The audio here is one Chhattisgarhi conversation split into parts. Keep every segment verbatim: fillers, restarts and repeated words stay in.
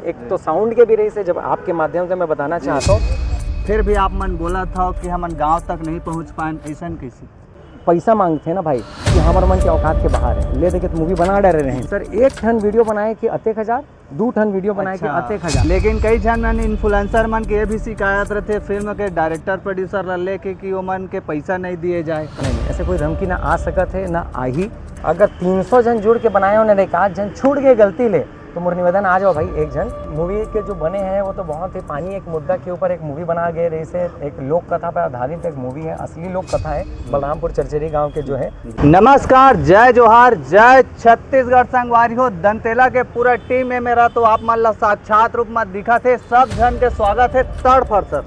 एक तो साउंड के भी रहिस हे, जब आपके माध्यम से मैं बताना चाहता हूँ। फिर भी आप मन बोलत हव कि हमन गांव तक नहीं पहुंच पाएन, ऐसन कैसे? पैसा मांगथे ना भाई, कि हमर मन के औकात के बाहर है, ले देके मूवी बना डारे रहे हैं। सर, एक ठन वीडियो बनाए कि अतेक हजार, दू ठन वीडियो बनाए कि अच्छा। अतेक हजार। लेकिन कई झन मन इन्फ्लुएंसर मन के ये भी शिकायत रहते फिल्म के डायरेक्टर प्रोड्यूसर ला लेके कि ओमन के पैसा नहीं दिए जाए। नहीं, नहीं, ऐसे कोई धमकी ना आ सकत है, ना आही। अगर तीन सौ जन जुड़ के बनाए होने, एक आध जन छूट गए गलती ले, तो मोर निवेदन, आ जाओ भाई, एक झन। मूवी के जो बने हैं, वो तो बहुत ही पानी एक मुद्दा के ऊपर एक मूवी बना गए रहिस हे, एक लोक कथा पर आधारित एक मूवी है, असली लोक कथा है, बलरामपुर चरचरी गांव के जो है। नमस्कार, जय जोहार, जय छत्तीसगढ़ संगवारी हो। दंतेला के पूरा टीम में मेरा तो आप मन ला साक्षात रूप में दिखत हे। सब झन के स्वागत है तड़फड़ सर।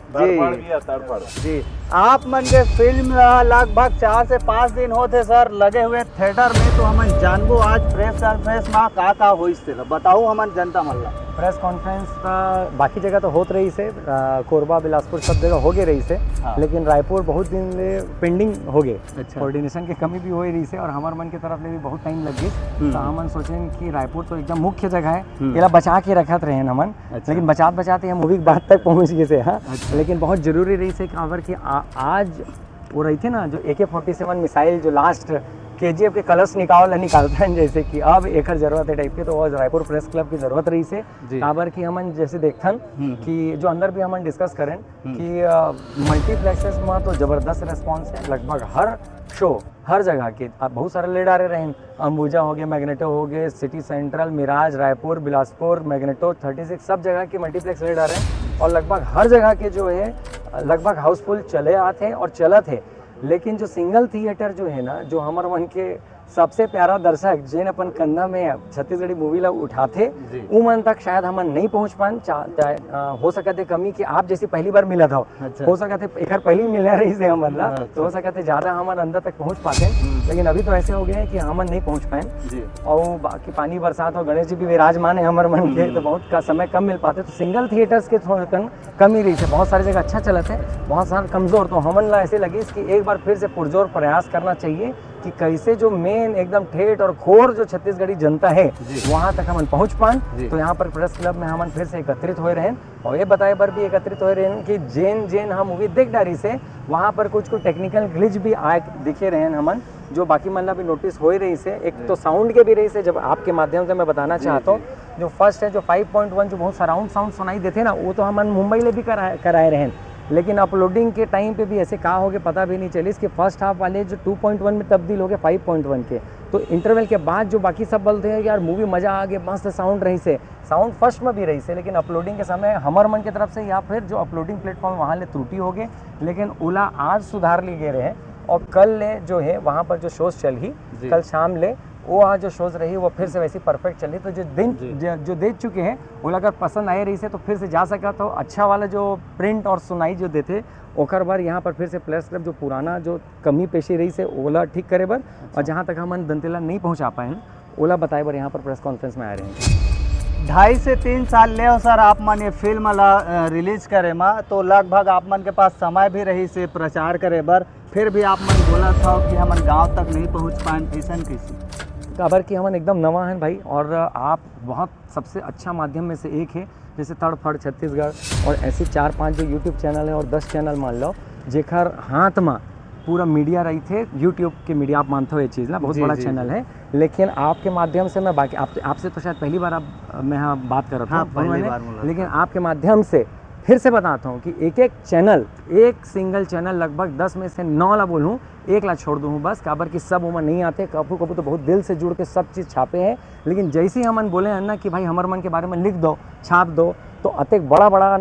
जी। तड़फड़ भैया, तड़फड़। जी, आप मन के फिल्म ला लगभग चार से पाँच दिन होत हे सर लगे हुए थिएटर में, तो हमन जानबो आज प्रेस कॉन्फ्रेंस में का का होइस तेला बताओ हमन जनता मन ला। प्रेस कॉन्फ्रेंस का बाकी जगह तो होत रहिस हे, अ, कोरबा, बिलासपुर, सब जगह हो गए रहिस हे, हाँ। लेकिन रायपुर बहुत दिन ले पेंडिंग हो गए। अच्छा। कोऑर्डिनेशन के कमी भी हो रहिस हे और हमर मन के तरफ ले भी बहुत टाइम लग गई। हम्म। तो हमन सोचेन कि रायपुर तो एकदम मुख्य जगह है, हम्म। एला बचा के रखत रहे हमन, अच्छा। लेकिन बचात बचाते हम मूवी के बाद तक पहुंच गए थे, हाँ। अच्छा। लेकिन बहुत जरूरी रहिस हे, काबर कि आ, आज वो रहिथे ना, जो ए के फोर्टी सेवन मिसाइल, जो लास्ट के जी एफ के कलश निकाल निकालता है, जैसे कि अब एकर जरूरत है टाइप के, तो वो रायपुर प्रेस क्लब की जरूरत रहिस हे। जी। काबर कि हमन जैसे देखथन हम्म। कि जो अंदर भी हमन डिस्कस करें कि मल्टीप्लेक्सेस में तो जबरदस्त रेस्पॉन्स है, लगभग हर शो, हर जगह के, अब बहुत सारे ले डारे रहे हैं, अंबुजा हो गए, मैग्नेटो हो गए, City Central, Miraj, Raipur, Bilaspur, Magneto, thirty six, सब जगह के मल्टीप्लेक्स ले डारे हैं और लगभग हर जगह के जो है, लगभग हाउसफुल चले आते हैं और चलत है। लेकिन जो सिंगल थिएटर जो है ना, जो हमर मन के सबसे प्यारा दर्शक, जेन अपन कंधा में छत्तीसगढ़ी मूवी ला उठाथे, जी। उमन तक शायद हमन नहीं पहुंच पान। चा-, चाहे, अ, हो सकत है कमी कि आप जैसी पहली बार मिलत हव, अच्छा। हो सकत है एकर पहली मिलना रहिस हे हमन ला, हाँ, तो हो सकत है ज्यादा हमन अंदर तक पहुंच पाते, हम्म। लेकिन अभी तो ऐसे हो गए हैं कि हमन नहीं पहुंच पाए। जी। और बाकी पानी बरसात और गणेश जी भी विराजमान है हमर मन के, हम्म। तो बहुत का समय कम मिल पाते, तो सिंगल थिएटर्स के थोड़ा कम, कमी रहिस हे। बहुत सारी जगह अच्छा चलत है, बहुत सारा कमजोर, तो हमन ला ऐसे लगिस कि एक बार फिर से पुरजोर प्रयास करना चाहिए कि कैसे जो मेन एकदम ठेठ और कोर जो छत्तीसगढ़ी जनता है, जी। वहाँ तक हमन पहुँच पान। जी। तो यहाँ पर प्रेस क्लब में हमन फिर से एकत्रित होए रहेन और ये बताए बर भी एकत्रित होए रहेन कि जेन जेन हम मूवी देख डारिस हे, वहाँ पर कुछ कुछ टेक्निकल ग्लिच भी आए दिखे रहेन हमन, जो बाकी मन ला भी नोटिस होए रहिस हे। एक तो साउंड के भी रहिस हे, जब आपके माध्यम से मैं बताना चाहता हूँ, जो फर्स्ट है, जो फाइव पॉइंट वन, जो बहुत सराउंड साउंड सुनाई देथे ना, वो तो हमन मुंबई ले भी कराए, कराए रहेन, लेकिन अपलोडिंग के टाइम पे भी ऐसे का हो गए पता भी नहीं चलिस कि फर्स्ट हाफ वाले जो टू पॉइंट वन में तब्दील हो गए फाइव पॉइंट वन के। तो इंटरवल के बाद जो बाकी सब बोलते हैं कि यार मूवी मजा आ गया, मस्त साउंड रहिस हे, साउंड फर्स्ट में भी रहिस हे, लेकिन अपलोडिंग के समय हमर मन के तरफ से या फिर जो अपलोडिंग प्लेटफॉर्म वहाँ ले त्रुटि हो गए, लेकिन ओला आज सुधार लिए गए रहे और कल ले जो है वहाँ पर जो शोज चलही, जी। कल शाम ले वो आज जो शोज रही वो फिर से वैसी परफेक्ट चलही। तो जो दिन जी। जो, जो देख चुके हैं, वो अगर पसंद आए रहिस हे तो फिर से जा सकत हो। अच्छा वाला जो प्रिंट और सुनाई जो देथे, ओकर बर यहाँ पर फिर से प्रेस क्लब जो पुराना जो कमी पेशी रहिस हे, ओला ठीक करे बर, और जहाँ तक हमन दंतेला नहीं पहुँचा पाए हैं, ओला बताए बर यहाँ पर प्रेस कॉन्फ्रेंस में आए रहे हैं। ढाई से तीन साल ले हो सर, आप मन ये फिल्म ला अ, रिलीज करे मा, तो लगभग आप मन के पास समय भी रहिस हे प्रचार करे बर, फिर भी आप मन बोलत हव कि हमन गांव तक नहीं पहुंच पाएन, ऐसन कैसे? काबर कि हमन एकदम नवा हैं भाई, और आप बहुत सबसे अच्छा माध्यम में से एक है, जैसे तड़फड़ छत्तीसगढ़ और ऐसे चार पांच जो यूट्यूब चैनल है और दस चैनल मान लो, जेकर हाथ में पूरा मीडिया रहिथे, यूट्यूब के मीडिया आप मानते हो ये चीज़ ना, बहुत जी, बड़ा जी, चैनल जी। है। लेकिन आपके माध्यम से मैं बाकी आप, आपसे तो शायद पहली बार आप, मैं यहाँ बात कर रहा हाँ, हूँ, पहली उन्होंने, बार मुलाकात। लेकिन आपके माध्यम से फिर से बताता हूँ कि एक एक चैनल, एक सिंगल चैनल, लगभग दस में से नौ ला बोलूँ, एक ला छोड़ दूँ बस, काबर कि सब ओमा नहीं आते। कभू कभू तो बहुत दिल से जुड़ के सब चीज़ छापे हैं, लेकिन जैसे ही हमन बोले हैं ना कि भाई हमर मन के बारे में लिख दो, छाप दो, तो अतेक बड़ा बड़ा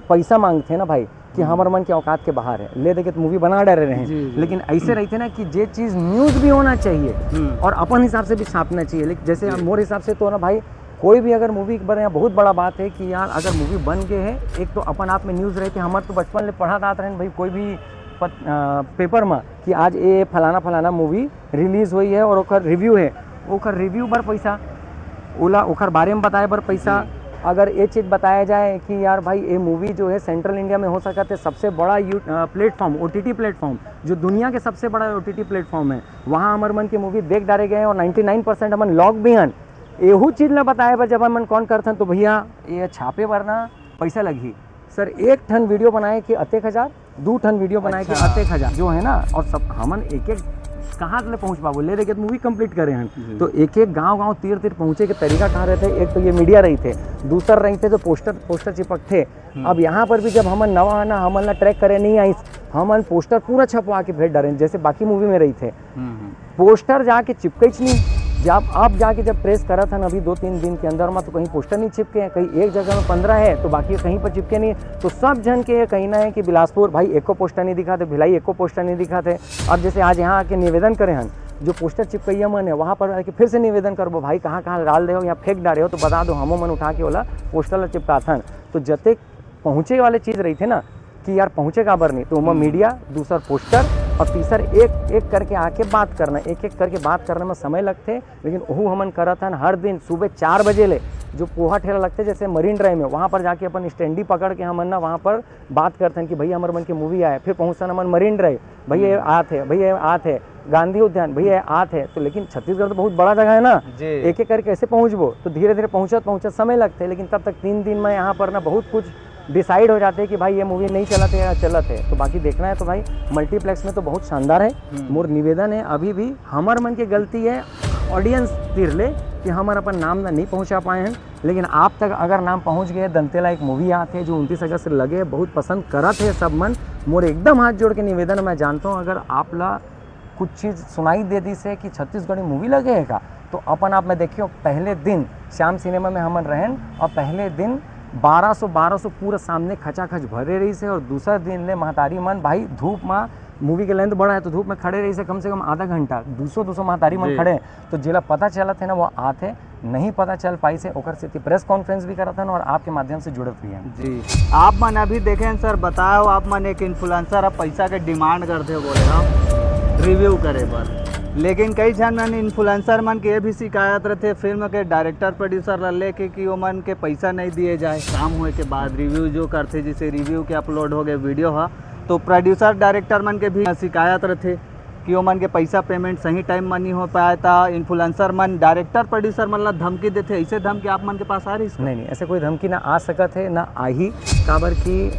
पैसा मांगथे ना भाई कि हमर मन के औकात के बाहर है, ले देके तो मूवी बना डारे रहे हैं। जी, जी। लेकिन ऐसे रहिथे ना कि जे चीज़ न्यूज़ भी होना चाहिए हम्म। और अपन हिसाब से भी छापना चाहिए। लेकिन जैसे जी। मोर हिसाब से तो ना भाई, कोई भी अगर मूवी के बारे में बहुत बड़ा बात है कि यार अगर मूवी बन गए है, एक तो अपन आप में न्यूज़ रहिथे, हमर तो बचपन ले पढ़त आत रहेन भाई, कोई भी पत, अ, पेपर में कि आज ये फलाना फलाना मूवी रिलीज हुई है और ओकर रिव्यू है, ओकर रिव्यू बर पैसा, ओला ओकर बारे में बताए बर पैसा। अगर ये चीज़ बताया जाए कि यार भाई ये मूवी जो है सेंट्रल इंडिया में हो सकत है सबसे बड़ा you platform, O T T platform, जो दुनिया के सबसे बड़ा ओ टी टी प्लेटफॉर्म है, वहाँ हमर मन के मूवी देख डारे गए हैं और नाइन्टी नाइन परसेंट हमन लॉक भी हन, एहू चीज ला बताए बर जब हमन कौन करथन, तो भैया, ये छापे बर ना पैसा लगही। सर, एक ठन वीडियो बनाए के अतेक हजार, दू ठन वीडियो बनाए के अच्छा। अतेक हजार, जो है ना, और सब हमन एक एक कहाँ ले पहुँच पाबो, ले देखे तो मूवी कंप्लीट करे हन। जी। तो एक एक गांव गांव, तीर तीर पहुँचे के तरीका कहाँ रहते? एक तो ये मीडिया रही थे, दूसर रही थे जो पोस्टर, पोस्टर चिपकथे। हम्म। अब यहाँ पर भी जब हमन नवा आना, हमन ला ट्रैक करे नहीं आइस, हमन पोस्टर पूरा छपवा के भेज डारेन, जैसे बाकी मूवी में रही थे। हम्म, हम्म। पोस्टर जाके चिपकईच नहीं। जब, अब जाके जब प्रेस करत हन अभी दो तीन दिन के अंदर में, तो कहीं पोस्टर नहीं चिपके हैं, कहीं एक जगह में पंद्रह है तो बाकी कहीं पर चिपके नहीं। तो सब जन के ये कहना है कि बिलासपुर भाई एको पोस्टर नहीं दिखा थे, भिलाई एको पोस्टर नहीं दिखा थे। अब जैसे आज यहाँ आके निवेदन करे हन, जो पोस्टर चिपकैया मन है, वहाँ पर आके फिर से निवेदन करबो, भाई कहाँ कहाँ डाल दे हो या फेंक डारे हो तो बता दो, हमो मन उठा के ओला पोस्टर ला चिपकाथन। तो जतेक पहुँचे वाले चीज़ रही थे ना, कि यार पहुँचे काबर नहीं, तो ओमा हम्म। मीडिया, दूसर पोस्टर और तीसर एक एक करके आके बात करना, एक एक करके बात करने में समय लगथे। लेकिन ओहू हमन करत हन हर दिन सुबह चार बजे ले, जो पोहा ठेला लगथे जैसे मरीन ड्राइव में, वहाँ पर जाके अपन स्टैंडी पकड़ के हमन ना वहाँ पर बात करथन कि भैया हमर मन के मूवी आए, फिर पहुँचथन हमन मरीन ड्राइव, भैया ये हम्म। आत है, भैया ये आत है, गांधी उद्यान, भैया ये आत है। तो लेकिन छत्तीसगढ़ तो बहुत बड़ा जगह है ना, जी। एक एक करके कैसे पहुँचबो? तो धीरे धीरे पहुँचत पहुँचत समय लगथे, लेकिन तब तक तीन दिन में यहाँ पर ना बहुत कुछ डिसाइड हो जाते हैं कि भाई ये मूवी नहीं चलत है या चलत है। तो बाकी देखना है तो भाई मल्टीप्लेक्स में तो बहुत शानदार है। हम्म। मोर निवेदन है अभी भी, हमर मन के गलती है ऑडियंस तीर ले, कि हमर अपन नाम ला नहीं पहुँचा पाए हैं, लेकिन आप तक अगर नाम पहुँच गए, दंतेला एक मूवी आत है जो उनतीस अगस्त से लगे, बहुत पसंद करत है सब मन। मोर एकदम हाथ जोड़ के निवेदन है, मैं जानता हूँ अगर आप ला कुछ चीज़ सुनाई दे दिस है कि छत्तीसगढ़ी मूवी लगे है का, तो अपन आप में देखियो, पहले दिन श्याम सिनेमा में हमन रहेन और पहले दिन बारह सौ, बारह सौ पूरा सामने खचाखच भरे रहिस है। और दूसरा दिन ले महतारी मन, भाई धूप में, मूवी के लेंथ बड़ा है तो धूप में खड़े रहिस है कम से कम आधा घंटा, दो सौ, दो सौ महतारी मन जी। खड़े हैं। तो जेला पता चलत है ना, वो आत है, नहीं पता चल पाइस है, ओकर सेती प्रेस कॉन्फ्रेंस भी करत हन और आपके माध्यम से जुड़त भी हैं। जी, आप मन अभी देखे हैं सर, बताओ, आप मन एक इन्फ्लुएंसर अब पैसा के डिमांड करते हो बोले हम रिव्यू करे बर, लेकिन कई झन मन इन्फ्लुएंसर मन के ये भी शिकायत रहते फिल्म के डायरेक्टर प्रोड्यूसर ला लेके कि ओमन के पैसा नहीं दिए जाए, काम होए के बाद रिव्यू जो करते, जैसे रिव्यू के अपलोड हो गए वीडियो हा, तो प्रोड्यूसर डायरेक्टर मन के भी शिकायत रहते कि ओमन के पैसा पेमेंट सही टाइम म नहीं हो पाए, त इन्फ्लुएंसर मन डायरेक्टर प्रोड्यूसर मन ला धमकी देथे। ऐसे धमकी आप मन के पास आ रही? नहीं, नहीं, ऐसे कोई धमकी ना आ सकत है, ना आही। काबर कि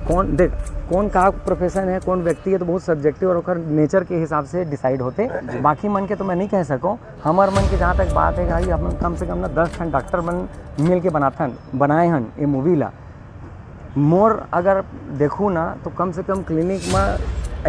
कौन, देख, कौन का प्रोफेशन है, कौन व्यक्ति है, तो बहुत सब्जेक्टिव और ओकर नेचर के हिसाब से डिसाइड होते। जी। बाकी मन के तो मैं नहीं कह सकूँ। हमर मन के जहाँ तक बात है भाई, अपन कम से कम ना दस ठन डॉक्टर मन मिल के बनाथन, बनाए हन ये मूवी ला। मोर अगर देखूँ ना, तो कम से कम क्लिनिक में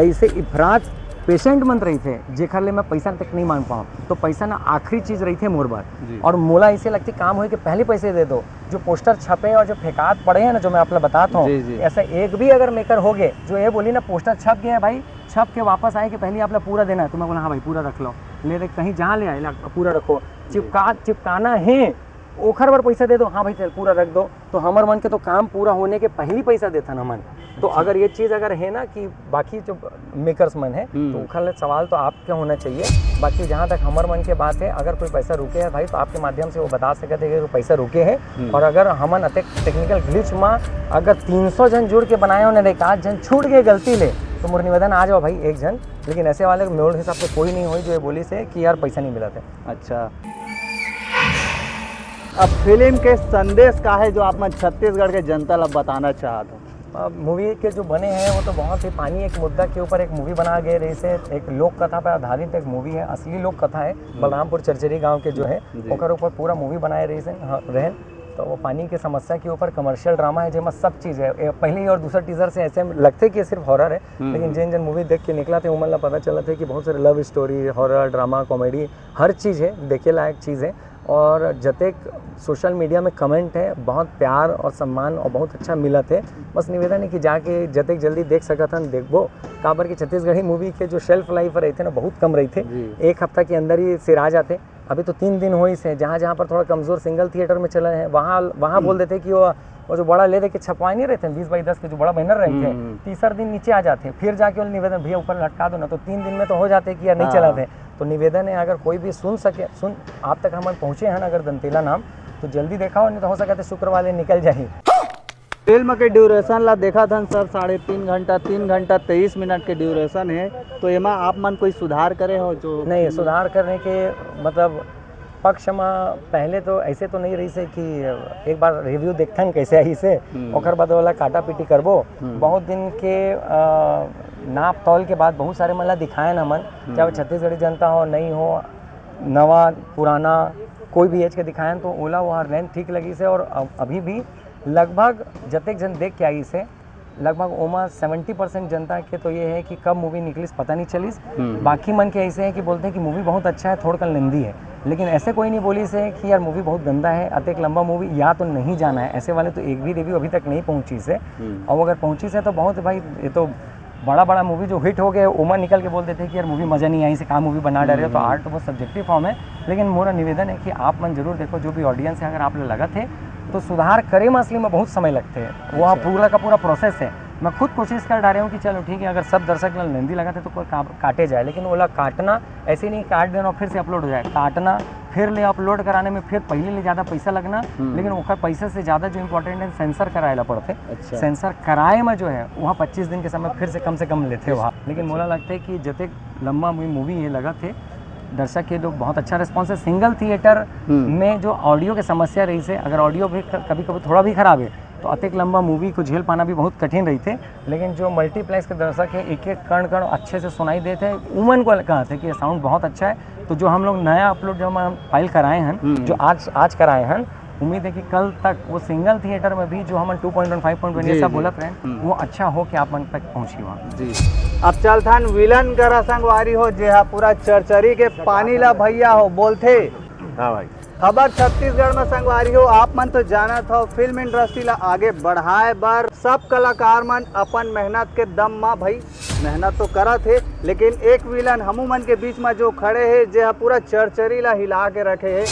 ऐसे इफरात पेशेंट मन रहिथे, जेकर ले मैं पैसा तक नहीं मांग पाऊँ। तो पैसा ना आखिरी चीज़ रहिथे मोर बर। जी। और मोला ऐसे लगथे, काम होए के पहले पैसे दे दो। जो पोस्टर छपे और जो फेंकात पड़े हैं ना, जो मैं आप ला बतात हूँ, जी, जी। ऐसा एक भी अगर मेकर हो गए, जो ये बोली ना, पोस्टर छप गया है भाई, छप के वापस आए के पहले आप ला पूरा देना है, तो मैं बोला, "हाँ भाई, पूरा रख लो।" ले दे, कहीं जहाँ ले आए, "ला, पूरा रखो।" जी। चिपका, चिपकाना है, ओखर बर पैसा दे दो, "हाँ भाई, चल, पूरा रख दो।" तो हमर मन के तो काम पूरा होने के पहली पैसा देथन हमन। तो अच्छा। अगर ये चीज़ अगर है ना कि बाकी जो मेकर्स मन है, हम्म। तो ओखर ले सवाल तो आपके होना चाहिए। बाकी जहाँ तक हमर मन के बात है, अगर कोई पैसा रुके है भाई, तो आपके माध्यम से वो बता सकते हैं कि वो पैसा रुके है। हम्म। और अगर हमन अतेक टेक्निकल ग्लिच में अगर तीन सौ जन जुड़ के बनाए होने, एक आध जन छूट गए गलती ले, तो मोर निवेदन, आ जाओ भाई एक जन, लेकिन ऐसे वाले मोर हिसाब से कोई नहीं होई जो ये बोली से कि यार पैसा नहीं मिला था। अच्छा, अब फिल्म के संदेश का है जो आप मन छत्तीसगढ़ के जनता ला बताना चाहत हो? अब मूवी के जो बने हैं, वो तो बहुत ही पानी एक मुद्दा के ऊपर एक मूवी बना गए रहिस है, एक लोक कथा पर आधारित एक मूवी है, असली लोक कथा है, हम्म। बलरामपुर चरचरी गांव के जो है, जी। ओकर ऊपर पूरा मूवी बनाए रहिस है, हाँ, रहन। तो वो पानी के समस्या के ऊपर कमर्शियल ड्रामा है, जेमा सब चीज़ है। ए, पहले ही और दूसरा टीजर से ऐसे लगथे कि ये सिर्फ हॉरर है, हम्म, लेकिन हम्म। जेन जेन मूवी देख के निकला थे, उमन ला पता चलत है कि बहुत सारे लव स्टोरी, हॉरर, ड्रामा, कॉमेडी, हर चीज़ है, देखे लायक चीज़ है। और जतेक सोशल मीडिया में कमेंट है, बहुत प्यार और सम्मान और बहुत अच्छा मिलत है। बस निवेदन है कि जाके जतेक जल्दी देख सकत हन, देखबो, काबर कि छत्तीसगढ़ी मूवी के जो शेल्फ लाइफ रहिथे ना, बहुत कम रहिथे, जी। एक हफ्ता के अंदर ही सिरा जाथे। अभी तो तीन दिन होइस है, जहाँ जहाँ पर थोड़ा कमजोर सिंगल थिएटर में चला है, वहाँ, वहाँ बोल देथे कि वो, वो जो बड़ा ले दे के छपवाए नहीं रहिथे, बीस बाई दस के जो बड़ा बैनर रहिथे, हम्म। तीसर दिन नीचे आ जाथे, फिर जाके वो निवेदन, "भैया ऊपर लटका दो ना", तो तीन दिन में तो हो जाथे कि यार नहीं हाँ। चलाथे। तो निवेदन है, अगर कोई भी सुन सके, सुन, आप तक हमन पहुँचे हैं अगर दंतेला नाम, तो जल्दी देखाओ, नहीं तो हो सकत है शुक्रवार ले निकल जाही। फिल्म के ड्यूरेशन ला देखत हन सर, साढ़े तीन घंटा, तीन घंटा तेईस मिनट के ड्यूरेशन है, तो एमा आप मन कोई सुधार करे हो जो? नहीं, सुधार करने के मतलब पक्ष में पहले तो ऐसे तो नहीं रहिस हे कि एक बार रिव्यू देखथन कैसे आइस हे, हम्म। ओकर बाद वाला काटा पीटी करबो। हम्म। बहुत दिन के अ, नाप तौल के बाद बहुत सारे मन ला दिखायन हमन, चाहे वो छत्तीसगढ़ी जनता हो, नई हो, नवा पुराना, कोई भी एज के दिखायन, तो ओला वो लेंथ ठीक लगिस हे। और अब- अभी भी लगभग जतेक जन देख के आइस हे, लगभग ओमा सेवेंटी परसेंट जनता के तो ये है कि कब मूवी निकलिस पता नहीं चलिस। हम्म। बाकी मन के ऐसे है कि बोलते हैं कि मूवी बहुत अच्छा है, थोड़ा कन लेंदी है, लेकिन ऐसे कोई नहीं बोलिस हे कि यार मूवी बहुत गंदा है, अतेक लंबा मूवी या तो नहीं जाना है, ऐसे वाले तो एक भी रिव्यू अभी तक नहीं पहुंचिस हे। हम्म। और अगर पहुंचिस हे तो बहुत भाई, ये तो बड़ा बड़ा मूवी जो हिट हो गए ओमा निकल के बोल देते हैं कि यार मूवी मजा नहीं आइस हे, का मूवी बना डारे हो, तो हम्म। आर्ट तो बहुत सब्जेक्टिव फॉर्म है। लेकिन मोरा निवेदन है कि आप मन जरूर देखो, जो भी ऑडियंस है, अगर आप ला लगत हे तो सुधार करे में असली में बहुत समय लगते हैं, वो अच्छा। पूरा का पूरा प्रोसेस है। मैं खुद कोशिश कर डारे हूँ कि चलो ठीक है, अगर सब दर्शक ला लेंदी लगत हे तो कोई का-, काटे जाए, लेकिन ओला काटना ऐसे नहीं, काट देना और फिर से अपलोड हो जाए, काटना, फिर ले अपलोड कराने में फिर पहले ले ज़्यादा पैसा लगना, हम्म। लेकिन ओकर पैसा से ज़्यादा जो इंपॉर्टेंट है, सेंसर कराए ला पड़थे। अच्छा। सेंसर कराए में जो है वहाँ पच्चीस दिन के समय फिर से कम से कम लेथे वहाँ। लेकिन मोला लगता है कि जतेक लंबा मूवी मूवी ये लगत हे, दर्शक के लोग बहुत अच्छा रिस्पॉन्स है। सिंगल थिएटर हम्म। में जो ऑडियो के समस्या रहिस हे, अगर ऑडियो भी क-, कभी कभी थोड़ा भी खराब है तो अतेक लंबा मूवी को झेल पाना भी बहुत कठिन रहिथे। लेकिन जो मल्टीप्लेक्स के दर्शक है, एक एक कण कण अच्छे से सुनाई देते हैं, उमन को कहते हैं कि ये साउंड बहुत अच्छा है। तो जो हम लोग नया अपलोड जो हम फाइल कराए हैं, हम्म। जो आज आज कराए हैं, उम्मीद है कि कल तक वो सिंगल थिएटर में भी जो हमन टू पॉइंट वन, फाइव पॉइंट वन ये जी, सब जी। बोलत रहे, हम्म। वो अच्छा हो के आप मन तक पहुँची वहाँ। जी। अब चलथन विलन करा संगवारी हो, जे हा पूरा चरचरी के पानी ला भैया हो बोलथे। हाँ भाई। खबर छत्तीसगढ़ में संगवारी हो, आप मन तो जानत हो, फिल्म इंडस्ट्री ला आगे बढ़ाए बर सब कलाकार मन अपन मेहनत के दम मा भाई मेहनत तो करत हे, लेकिन एक विलन हमू मन के बीच में जो खड़े हे, जे हा पूरा चरचरी ला हिला के रखे हे।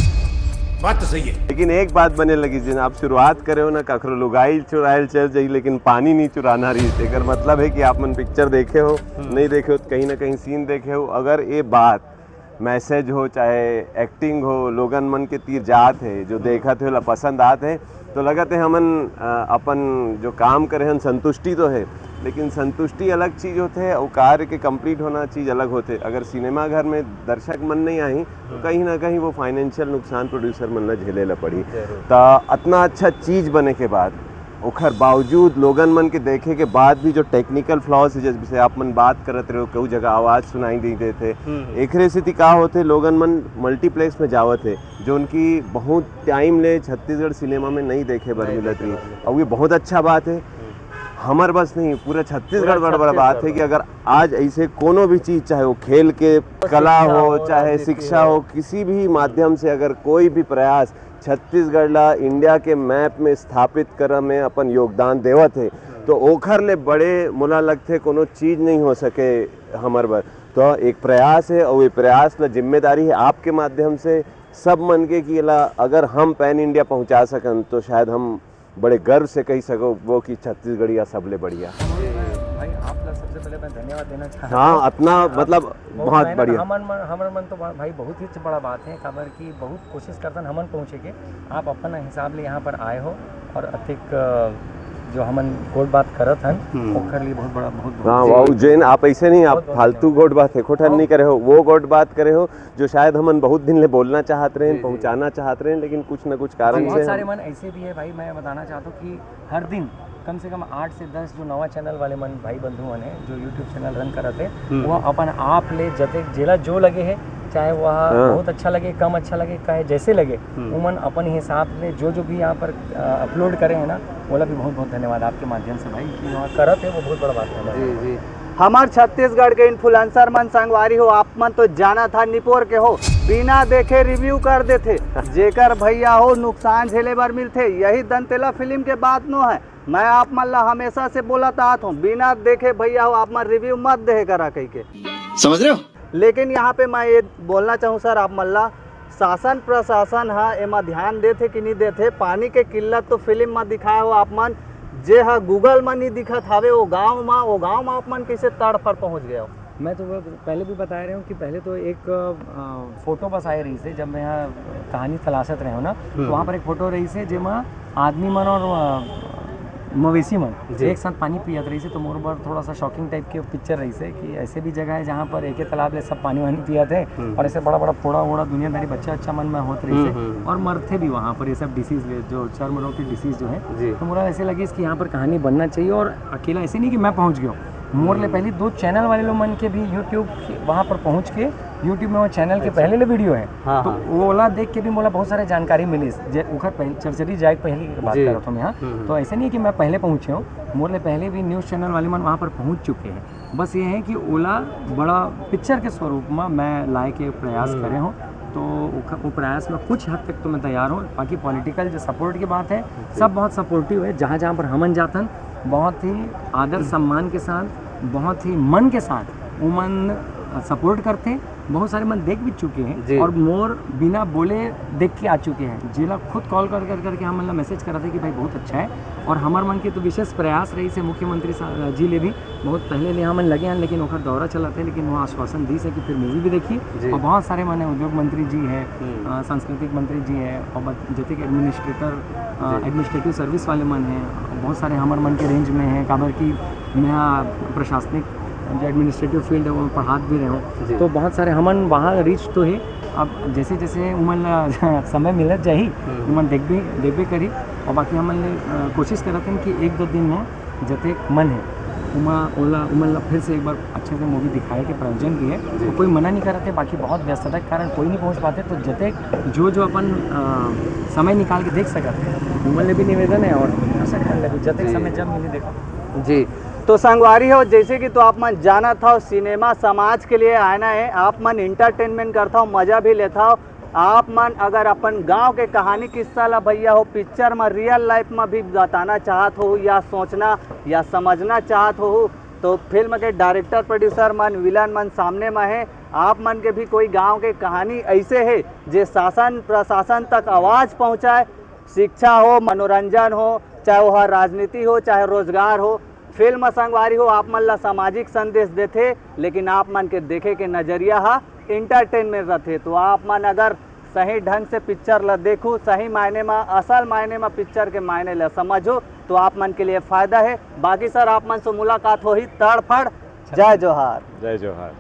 बात तो सही है। लेकिन एक बात बने लगी, जिन आप शुरुआत करे हो ना, कखरो लुगाई चुरायल चल जाई, लेकिन पानी नहीं चुराना रही। एकर मतलब है कि आप मन पिक्चर देखे हो, नहीं देखे हो, तो कहीं ना कहीं सीन देखे हो। अगर ये बात, मैसेज हो चाहे एक्टिंग हो, लोगन मन के तीर जात है, जो देखत है, ओला पसंद आत है, तो लगत है हमन अ, अपन जो काम करे हन, संतुष्टि तो है, लेकिन संतुष्टि अलग चीज होते है और कार्य के कंप्लीट होना चीज अलग होते। अगर सिनेमा घर में दर्शक मन नहीं आही, तो कहीं ना कहीं वो फाइनेंशियल नुकसान प्रोड्यूसर मन ला झेले ला पड़ी। तो इतना अच्छा चीज बने के बाद, ओखर बावजूद, लोगन मन के देखे के बाद भी जो टेक्निकल फ्लॉज है, जैसे आप मन बात करत रहे हो, केहू जगह आवाज सुनाई नहीं देते, एकरे सेती का होते, लोगन मन मल्टीप्लेक्स में जावत है, जो उनकी बहुत टाइम ले छत्तीसगढ़ सिनेमा में नहीं देखे बर मिलत रही। और ये बहुत अच्छा बात है। हमर बस नहीं, पूरा छत्तीसगढ़ बर बड़ा बात है कि अगर आज ऐसे कोनो भी चीज, चाहे वो खेल के कला हो, चाहे शिक्षा हो, किसी भी माध्यम से अगर कोई भी प्रयास छत्तीसगढ़ ला इंडिया के मैप में स्थापित करे में अपन योगदान देवत है, तो ओखर ले बड़े मोला लगथे कोनो चीज नहीं हो सके हमर बर। तो एक प्रयास है और ये प्रयास ला जिम्मेदारी है आपके माध्यम से सब मन के कि एला अगर हम पैन इंडिया पहुंचा सकन, तो शायद हम बड़े गर्व से कही सको वो कि छत्तीसगढ़िया सबले बढ़िया। भाई, आप ला सबसे पहले मैं धन्यवाद देना चाहता हाँ, हूँ। इतना आप मतलब बहुत मेहनत, बढ़िया। हमर मन, हमर मन तो भा-, भाई, बहुत ही बड़ा बात है, काबर कि बहुत कोशिश करतन हमन पहुँचे के, आप अपन हिसाब ले यहाँ पर आए हो और अतिक, अ, जो हमन गोठ बात करत हन, हम्म। ओकर लिए बहुत बड़ा, बहुत, बहुत हाँ, जी। वाह, जैन, आप ऐसे नहीं, आप बहुत, बहुत फालतू धन्यवाद। गोठ बात एको ठन हाँ। नहीं करे हो, वो गोठ बात करे हो जो शायद हमन बहुत दिन ले बोलना चाहत रहे, जी, जी। पहुंचाना चाहत रहे, लेकिन कुछ न कुछ कारण बहुत से सारे हम मन ऐसे भी है भाई, मैं बताना चाहता हूँ कि हर दिन कम से कम आठ से दस जो नवा चैनल वाले मन, भाई बंधु मन है, जो YouTube चैनल रन करत है, हम्म। वो अपन आप ले जते जेला जो लगे है, चाहे वह हाँ। बहुत अच्छा लगे, कम अच्छा लगे, चाहे जैसे लगे, हम्म। उमन अपन हिसाब से जो जो भी यहाँ पर, अ, अपलोड करे हैं ना, ओला भी बहुत बहुत धन्यवाद आपके माध्यम से भाई, कि वहाँ करत है, वो बहुत बड़ा बात है। जी, जी। हमर छत्तीसगढ़ के इन्फ्लुएंसर मन संगवारी हो, आप मन तो जानत हा निपोर के हो, बिना देखे रिव्यू कर देथे, जेकर भैया हो नुकसान झेले बर मिलथे। यही दंतेला फिल्म के बात नो है, मैं आप मन ला हमेशा से बोलत आत हूँ, बिना देखे भैया हो आप मन रिव्यू मत देहे करा कहिके। समझ रहे हो? लेकिन यहाँ पे मैं ये बोलना चाहूँ सर, आप मन ला शासन प्रशासन हा एमा ध्यान देथे कि नहीं देथे? पानी के किल्लत तो फिल्म मा दिखाए हो आप मन, जे हा गूगल मा नहीं दिखत हावे, वो गांव मा, वो गांव मा आप मन कैसे तड़फड़ पहुँच गए हो? मैं तो वो पहले भी बता रहे हूँ कि पहले तो एक, अ, फोटो बस आए रही से, जब मैं यहाँ कहानी तलाशत रहे हूँ ना, तो वहाँ पर एक फोटो रही से, जेमा आदमी मन और, अ, मवेशी मन जी। एक साथ पानी पियत रहिस हे, तो मोर बर थोड़ा सा शॉकिंग टाइप के पिक्चर रहिस हे कि ऐसे भी जगह है जहाँ पर एक ही तालाब ले सब पानी वानी पियत हे हम्म। और ऐसे बड़ा बड़ा फोड़ा वोड़ा दुनियादारी बच्चा बच्चा मन में होत रहिस हे हम्म, हम्म। और मरथे भी वहाँ पर ये सब डिसीज, जो चर्म रोग के डिसीज जो है। जी। तो मोला ऐसे लगिस कि यहाँ पर कहानी बनना चाहिए और अकेला ऐसे नहीं कि मैं पहुँच गया हूँ, मोर ले हम्म। पहले दो चैनल वाले लोग मन के भी यूट्यूब वहाँ पर पहुँच के यूट्यूब में वो चैनल के अच्छा। पहले ले वीडियो है। हाँ, तो हाँ। वो वाला देख के भी मोला बहुत सारे जानकारी मिलिस। जे ओखर पहले चरचरी जाए पहले की बात जी। करत हूँ मैं, हाँ। हम्म, हम्म। तो ऐसे नहीं कि मैं पहले पहुँचे हूँ, मोर ले पहले भी न्यूज़ चैनल वाले मन वहाँ पर पहुँच चुके हैं। बस ये है कि ओला बड़ा पिक्चर के स्वरूप में मैं लाए के प्रयास हम्म। करे हूँ, तो ओख-, वो प्रयास में कुछ हद तक तो मैं तैयार हूँ। बाकी पॉलिटिकल जो सपोर्ट की बात है, जी। सब बहुत सपोर्टिव है। जहाँ जहाँ पर हमन जाथन, बहुत ही आदर हम्म। सम्मान के साथ, बहुत ही मन के साथ उमन सपोर्ट करते। बहुत सारे मन देख भी चुके हैं जी। और मोर बिना बोले देख के आ चुके हैं, जेला खुद कॉल कर कर करके हमन ला मैसेज करत हे कि भाई बहुत अच्छा है। और हमर मन के तो विशेष प्रयास रहिस हे मुख्यमंत्री सा-, जी ले भी बहुत पहले ले हमन लगे हैं, लेकिन ओखर दौरा चलत है, लेकिन वो आश्वासन दिस हे कि फिर मूवी भी देखिए। जी। और बहुत सारे माने उद्योग मंत्री जी है, हम्म। अ, सांस्कृतिक मंत्री जी है और बत-, जतेक एडमिनिस्ट्रेटर, अ, जी। एडमिनिस्ट्रेटिव सर्विस वाले मन हैं, बहुत सारे हमर मन के रेंज में हैं, काबर कि मैं प्रशासनिक जो एडमिनिस्ट्रेटिव फील्ड है वो पढ़ात भी रहे हूँ। जी। तो बहुत सारे हमन वहाँ रीच तो है। अब जैसे जैसे उमन ला समय मिलत जाही, हम्म। उमन देखबे देखबे करी। और बाकी हमन ले, अ, कोशिश करत हन कि एक दो दिन में जतेक मन है उमा ओला उमन ला फिर से एक बार अच्छे से मूवी दिखाए के प्रयोजन भी है। जी। तो कोई मना नहीं करत है, बाकी बहुत व्यस्तता के कारण कोई नहीं पहुँच पाते। तो जतेक जो जो अपन, अ, समय निकाल के देख सकत है, उमन ले भी निवेदन है और दर्शक मन ले भी जतेक जी। समय जब मिली देखो। जी, तो संगवारी हो, जैसे कि तो आप मन जानत हो, सिनेमा समाज के लिए आना है, आप मन एंटरटेनमेंट करत हो, मजा भी लेत हो। आप मन अगर अपन गांव के कहानी किस्सा ला भैया हो पिक्चर में रियल लाइफ में भी बताना चाहत हो या सोचना या समझना चाहत हो, तो फिल्म के डायरेक्टर प्रोड्यूसर मन विलन मन सामने में है। आप मन के भी कोई गांव के कहानी ऐसे है जे शासन प्रशासन तक आवाज़ पहुंचाए, शिक्षा हो, मनोरंजन हो, चाहे वह राजनीति हो, चाहे रोजगार हो, फिल्म संगवारी हो, आप मन ला सामाजिक संदेश देथे, लेकिन आप मन के देखे के नजरिया हा एंटरटेनमेंट रथे। तो आप मन अगर सही ढंग से पिक्चर ला देखू, सही मायने मा, असल मायने मा पिक्चर के मायने ला समझू, तो आप मन के लिए फायदा है। बाकी सर, आप मन से मुलाकात होही तड़फड़। जय जोहार। जय जोहार।